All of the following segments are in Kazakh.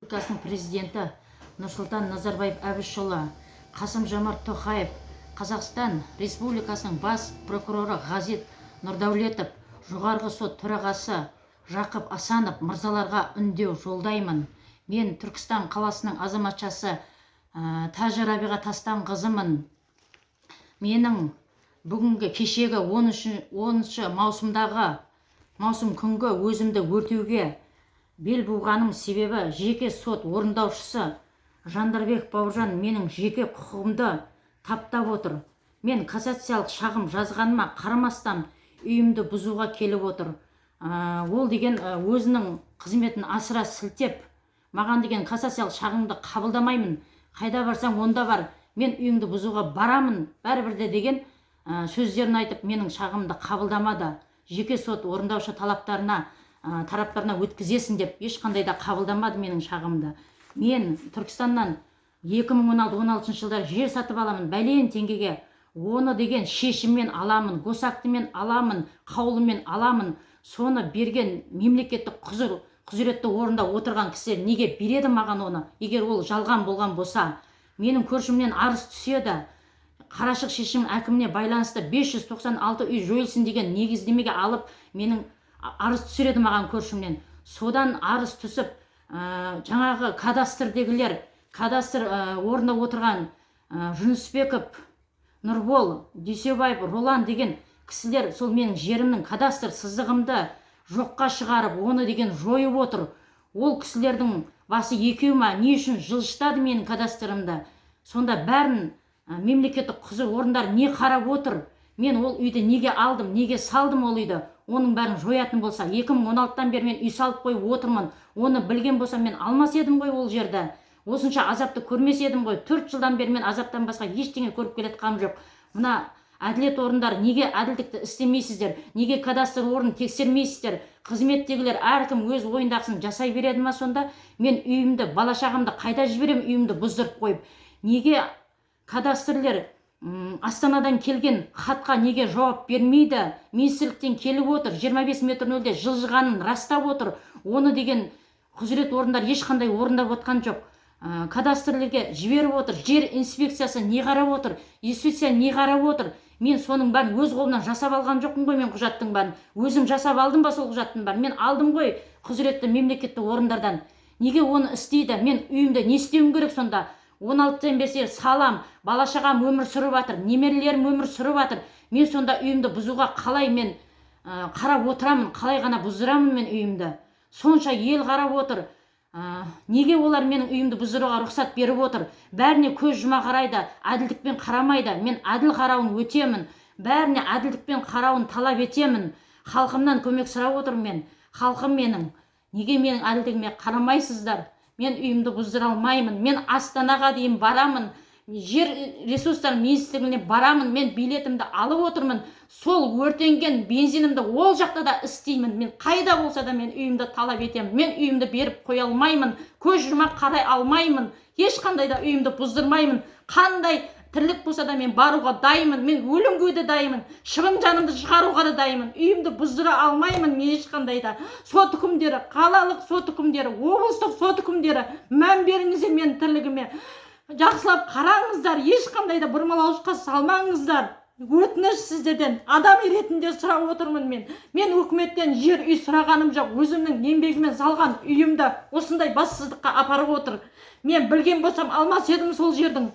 Республикасының Президенті Нұрсұлтан Назарбаев Әбішұлы, Қасым-Жомарт Тоқаев, Қазақстан Республикасының Бас прокуроры Ғазит Нұрдәулетов, Жоғарғы Сот төрағасы Жақып Асанов мырзаларға үндеу жолдаймын. Мен Түркістан қаласының азаматшасы Тәжі Рабиға Тастанқызымын. Менің бүгінгі, кешегі 10 маусымдағы, маусым күнгі өзімді өртеуге бел буғаным себебі жеке сот орындаушысы Жандарбеков Бауыржан менің жеке құқығымды таптап отыр. Мен кассациялық шағым жазғаныма қарамастан, үйімді бұзуға келіп отыр. Ол деген өзінің қызметін асыра сілтеп, маған деген кассациялық шағымды қабылдамаймын, қайда барсаң, онда бар, мен үйіңді бұзуға барамын бәрібір де деген сөздерін айтып, менің шағымды қабылдамады. Жеке сот орындаушы талаптарына, тараптарына өткізесің деп, ешқандай да қабылдамады менің шағымды. Мен Түркістаннан 2016-16 жылдары жер сатып аламын бәлен теңгеге. Оны деген шешіммен аламын, госактімен аламын, қаулымен аламын. Соны берген мемлекеттік құзыретті орында отырған кісілер неге береді маған оны, егер ол жалған болған болса? Менің көршімнен арыз түседі. Қарашық шешім әкіміне байланысты 596 үй жойылсын деген негіздемеге алып, менің арыз түсіреді маған көршімнен. Содан арыз түсіп, жаңағы кадастрдегілер, кадастр орнында отырған Жүнісбеков Нұрбол, Дүйсебаев Ролан деген кісілер сол менің жерімнің кадастр сызығымды жоққа шығарып, оны деген жойып отыр. Ол кісілердің басы екеу ма? Не үшін жылжытады менің кадастрымды? Сонда бәрін мемлекеттік құзыр орындар не қарап отыр? Мен ол үйді неге алдым, неге салдым ол үйді, оның бәрін жоятын болса? 2016-дан бері мен үй салып қойып отырмын. Оны білген болсам, мен алмас едім ғой ол жерді, осынша азапты көрмес едім ғой. 4 жылдан бері мен азаптан басқа ештеңе көріп келе жатқаным жоқ. Мына әділет орындары, неге әділдікті істемейсіздер? Неге кадастр орнын тексермейсіздер? Қызметтегілер әркім өз ойындағысын жасай береді ма сонда? Мен үйімді, бала шағамды қайда жіберемін үйімді бұздырып қойып? Неге кадастрлер Астанадан келген хатқа неге жауап бермейді? Министрліктен келіп отыр, 25 метр нөлде жылжығанын растап отыр. Оны деген құзырет орындар ешқандай орындап отқан жоқ. Кадастрлерге жіберіп отыр. Жер инспекциясы не қарап отыр? Юстиция не қарап отыр? Мен соның бәрін өз қолымнан жасап алған жоқпын ғой. Мен құжаттың бәрін өзім жасап алдым ба? Сол құжаттың бәрін мен алдым ғой құзыретті мемлекеттік орындардан. Неге оны істейді? Мен үйімде не істеуім керек сонда? 16-дан бері салам, бала шағам өмір сүріп жатыр, немерелерім өмір сүріп жатыр. Мен сонда үйімді бұзуға қалай мен қарап отырамын? Қалай ғана бұздырамын мен үйімді? Сонша ел қарап отыр. Неге олар менің үйімді бұздыруға рұқсат беріп отыр? Бәріне көз жұма қарайды, әділдікпен қарамайды. Мен әділ қарауын өтемін, бәріне әділдікпен қарауын талап етемін. Халқымнан көмек сұрап отырмын мен. Халқым менің, неге менің әділдігіме қарамайсыздар? Мен үйімді бұздыра алмаймын. Мен Астанаға дейін барамын, Жер ресурстар министрлігіне барамын. Мен билетімді алып отырмын, сол өртенген бензинімді ол жақта да істеймін. Мен қайда болса да, мен үйімді талап етемін. Мен үйімді беріп қоя алмаймын, көз жұма қарай алмаймын ешқандай да. Үйімді бұздырмаймын. Қандай тірлік болса да, мен баруға дайынмын. Мен өлімге де дайынмын, шыбын жанымды шығаруға да дайынмын. Үйімді бұздыра алмаймын мен ешқандай да. Сот үкімдері, қалалық сот үкімдері, облыстық сот үкімдері, мән беріңіздер менің тірлігіме, жақсылап қараңыздар, ешқандай да бұрмалаушылыққа салмаңыздар. Өтініш, сіздерден адам ретінде сұрап отырмын мен. Мен өкіметтен жер, үй сұрағаным жоқ. Өзімнің еңбегіммен салған үйімді осындай бассыздыққа апарып отыр. Мен білген болсам, алмас едім. Сол жердің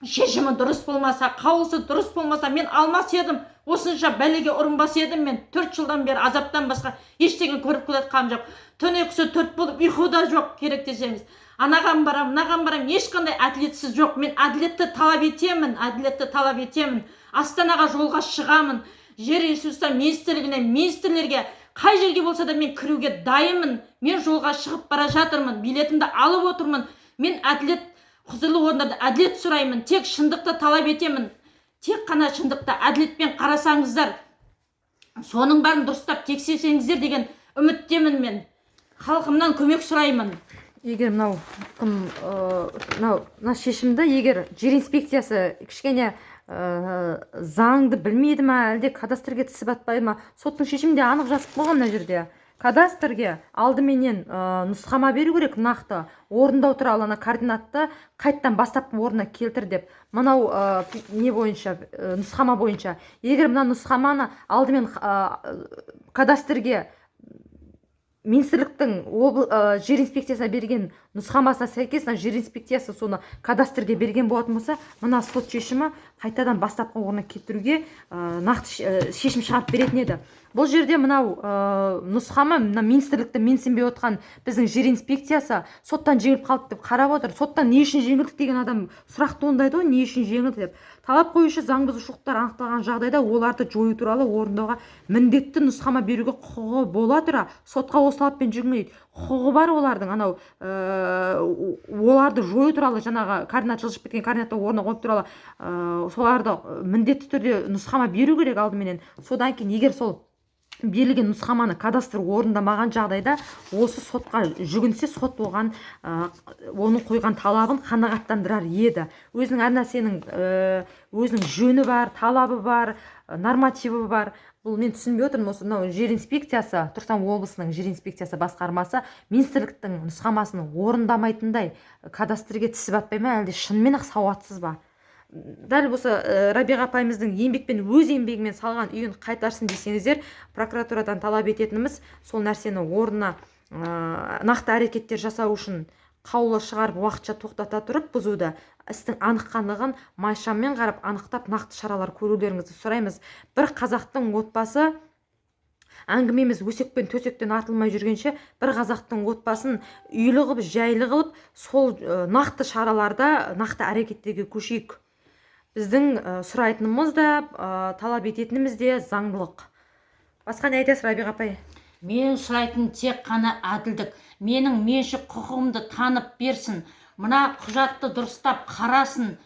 шешімі дұрыс болмаса, қаулысы дұрыс болмаса, мен алмас едім, осынша бәлеге ұрынбас едім. Мен 4 жылдан бері азаптан басқа ештеңе көріп келе жатқаным жоқ. Түн ұйқысы төрт болып, ұйқы да жоқ. Керек десеңіз, анаған барамын, мынаған барамын, ешқандай әділетсіз жоқ. Мен әділетті талап етемін, әділетті талап етемін. Астанаға жолға шығамын, Жер ресурстар министрлігіне, министрлерге, қай жерге болса да, мен кіруге дайынмын. Мен жолға шығып бара жатырмын, билетімді алып отырмын. Мен әділет, құзырлы орындарда әділет сұраймын, тек шындықты талап етемін. Тек қана шындықты әділетпен қарасаңыздар, соның бәрін дұрыстап тексерсеңіздер деген үміттемін. Мен халқымнан көмек сұраймын. Егер мынау кім, мынау мына шешімді егер жер инспекциясы кішкене заңды білмейді ма, әлде кадастрге тісі батпай ма? Соттың шешімінде анық жазып қойған мына жерде. Кадастрге алдыменен нұсқама беру керек нақты орындау туралы, ана координатты қайттан бастапқы орнына келтір деп. Мынау не бойынша, нұсқама бойынша. Егер мына нұсқаманы алдымен кадастрге министрліктің жер инспекциясына берген нұсқамасына сәйкес мына жер инспекциясы соны кадастрге берген болатын болса, мына сот шешімі қайтадан бастапқы орнына келтіруге нақты шешім шығарып беретін еді. Бұл жерде мынау нұсқама, мына министрлікті менсінбей отқан біздің жер инспекциясы соттан жеңіліп қалды деп қарап отыр. Соттан не үшін жеңілдік деген адам сұрақ туындайды ғой, не үшін жеңілді деп. Талап қоюшы заң бұзушылықтар анықталған жағдайда оларды жою туралы орындауға міндетті нұсқама беруге құқығы бола тұра, сотқа осы талаппен жүгінген дейді. Құқығы бар олардың анау оларды жою туралы, жаңағы координат, жылжып кеткен координатты орнына қойып туралы, соларды міндетті түрде нұсқама беру керек алдыменен. Содан кейін егер сол берілген нұсқаманы кадастр орындамаған жағдайда, осы сотқа жүгінсе, сот оған оның қойған талабын қанағаттандырар еді. Өзінің әр нәрсенің өзінің жөні бар, талабы бар, нормативі бар. Бұл мен түсінбей отырмын, осы мынау жер инспекциясы, Түркістан облысының жер инспекциясы басқармасы министрліктің нұсқамасын орындамайтындай кадастрге тісі батпай ма, әлде шынымен ақ сауатсыз ба? Дәл осы Рабиға апайымыздың еңбекпен, өз еңбегімен салған үйін қайтарсын десеңіздер, прокуратурадан талап ететініміз сол нәрсені орнына нақты әрекеттер жасау үшін қаулы шығарып, уақытша тоқтата тұрып бұзуды, істің анық қанығын майшаммен қарап, анықтап, нақты шаралар көрулеріңізді сұраймыз. Бір қазақтың отбасы, әңгімеміз өсек пен төсектен артылмай жүргенше, бір қазақтың отбасын үйлі қылып, жайлы қылып, сол нақты шараларда, нақты әрекеттерге көшейік. Біздің сұрайтынымыз да, талап ететініміз де заңдылық. Басқа не айтасыз, Рабиға апай? Мен сұрайтын тек қана әділдік. Менің меншік құқығымды танып берсін, мына құжатты дұрыстап қарасын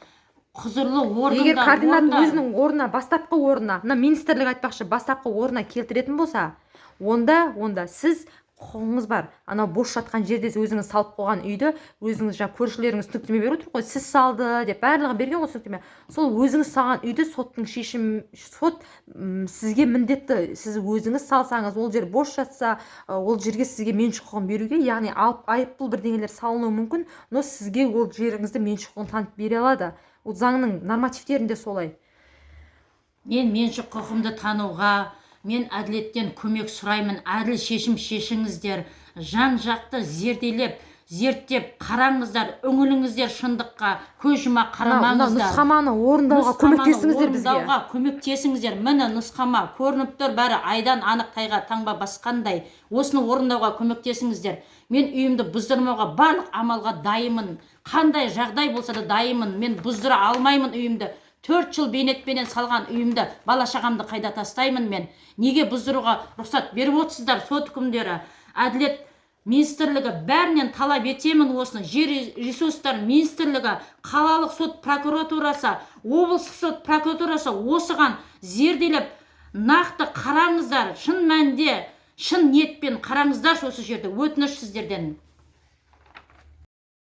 құзырлы органдар. Егер координат өзінің орнына, бастапқы орнына, мына министрлік айтпақшы, бастапқы орнына келтіретін болса, онда сіз құқығыңыз бар. Анау бос жатқан жерде өзіңіз салып қойған үйді өзіңіз, жаңа көршілеріңіз түсініктеме беріп отыр ғой, сіз салды деп, барлығы берген ғой түсініктеме. Сол өзіңіз салған үйді соттың шешім, сот сізге міндетті, сіз өзіңіз салсаңыз, ол жер бос жатса, ол жерге сізге меншік құқығын беруге, яғни алып айыппұл бірдеңелер салынуы мүмкін, но сізге ол жеріңізді меншік құқығын танып бере алады. Ол заңның нормативтерінде солай. Мен меншік құқығымды тануға, мен әділеттен көмек сұраймын. Әділ шешім шешіңіздер, жан жақты зерделеп, зерттеп қараңыздар, үңіліңіздер шындыққа, көз жұма мына қарамаңыздар. Нұсқаманы орындауға Нұсқаманы көмектесіңіздер бізге. орындауға көмектесіңіздер. Міне, нұсқама көрініп тұр, бәрі айдан анық, тайға таңба басқандай. Осыны орындауға көмектесіңіздер. Мен үйімді бұздырмауға барлық амалға дайынмын, қандай жағдай болса да дайынмын. Мен бұздыра алмаймын үйімді. 4 жыл бейнетпенен салған үйімді, бала шағамды қайда тастаймын мен? Неге бұздыруға рұқсат беріп отырсыздар? Сот үкімдері, әділет министрлігі, бәрінен талап етемін осыны. Жер ресурстар министрлігі, қалалық сот прокуратурасы, облыстық сот прокуратурасы, осыған зерделеп, нақты қараңыздар, шын мәнінде, шын ниетпен қараңыздаршы осы жерде. Өтініш сіздерден.